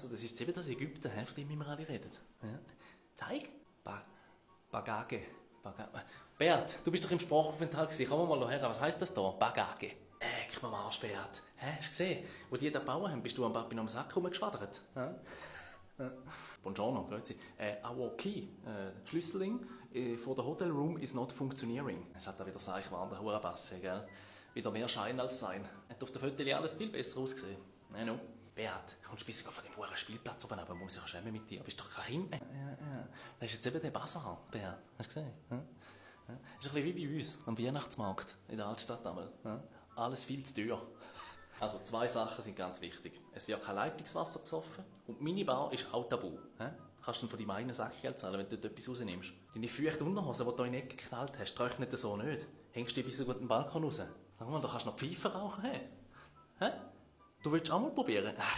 also das ist eben das Ägypten, von dem wir alle reden. Ja. Zeig. Bagage. Beat, du bist doch im Sprachaufenthalt gewesen. Komm mal her, was heisst das da? Bagage. Guck mal am Arsch, Beat. Hast du gesehen? Wo die da gebaut haben, bist du am Papi noch am Sack rumgeschwadert. Ja? Ja. Buongiorno, grüezi. Our key, Schlüsseling for the hotel room is not functioning. Das hat da wieder Seichwand, der Hurenbasse, gell? Wieder mehr Schein als Sein. Hat auf der Fotos alles viel besser ausgesehen. No. Beat, kommst du ein bisschen von dem Huren Spielplatz oben runter, wo man sich schämen mit dir. Bist doch kein Kind mehr. Ja. Das ist jetzt eben der Basar, Beat. Hast du gesehen? Ja? Ja. Das ist ein bisschen wie bei uns, am Weihnachtsmarkt in der Altstadt einmal. Ja? Alles viel zu teuer. Also 2 Sachen sind ganz wichtig. Es wird kein Leitungswasser gesoffen und Minibar ist auch tabu. Kannst du von deinem eigenen Sackgeld zahlen, wenn du dort etwas rausnimmst. Deine feuchte Unterhose, die du in die Ecke geknallt hast, trocknet so nicht. Hängst du bis auf den Balkon raus. Sag mal, da kannst du noch Pfeife rauchen. Hä? Du willst auch mal probieren? Ach